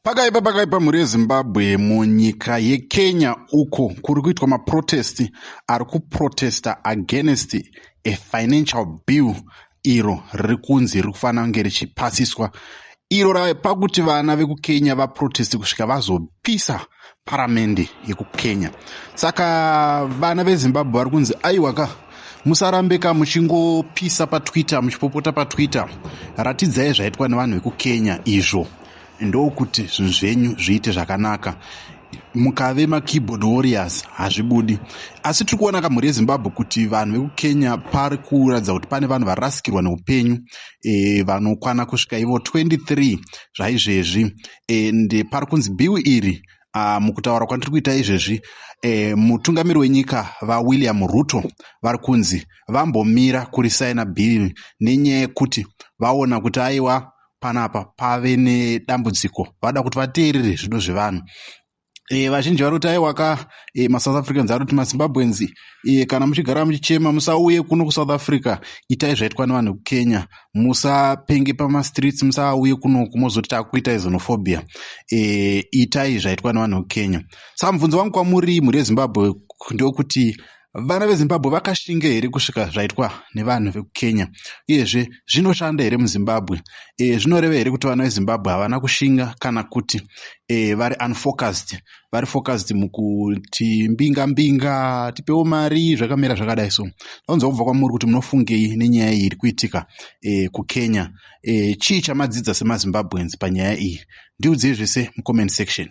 Pakaipa pakaipa mhuri yeZimbabwe munyika yeKenya uko kuri kuitwa maprotest ari kuprotesta against a financial bill iro riri kunzi riri kufanira kunge richipasiswa iro rapa kuti vana vekuKenya vaproteste kusvika vazopisa paramende yekuKenya. Saka vana veZimbabwe vari kunzi aiwa ka musarambe ka muchingopisa paTwitter muchipopota paTwitter ratidzai zvaitwa nevanhu vekuKenya izvo ndokuti zvinhu zvenyu zviite zvakanaka mukave makeyboard warriors hazvibudi asi tiri kuona kamhuri yezimbabwe kuti vanhu vekukenya pari kuratidza kuti pane vanhu varasikirwa neupenyu e, vanokwana kusvika ivo 23 zvaizvezvi and pari kunzi bill iri mukutaura kwandiri kuita izvezvi e, mutungamiri wenyika vawilliam ruto vari kunzi vambomira kurisaina bill nenyaya yekuti vaona kuti aiwa panapa pave nedambudziko vada kuti vateerere zvido zvevanhu e, vazhinji vari kuti aiwa ka e, masouth africans ari kuti mazimbabweans e, kana muchigara muchichema musauye kuno kusouth africa itai zvaitwa nevanhu vekukenya musapenge pamastreets musauye kunoku mozoti takuitai xenophobia e, itai zvaitwa nevanhu vekukenya saka mubvunzo wangu kwamuri mhuri yezimbabwe ndokuti vana vezimbabwe vakashinga here kusvika zvaitwa nevanhu vekukenya uyezve zvinoshanda here muzimbabwe e, zvinoreva here kuti vana vezimbabwe havana kushinga kana kuti e, vari unfocused vari focused mukuti mbinga mbinga tipewo mari zvakamira zvakadai so ndaunza kubva kwamuri kuti munofungei nenyaya iyi iri kuitika e, kukenya e, chii chamadzidza semazimbabweans panyaya iyi ndiudzei zvese mucomment section.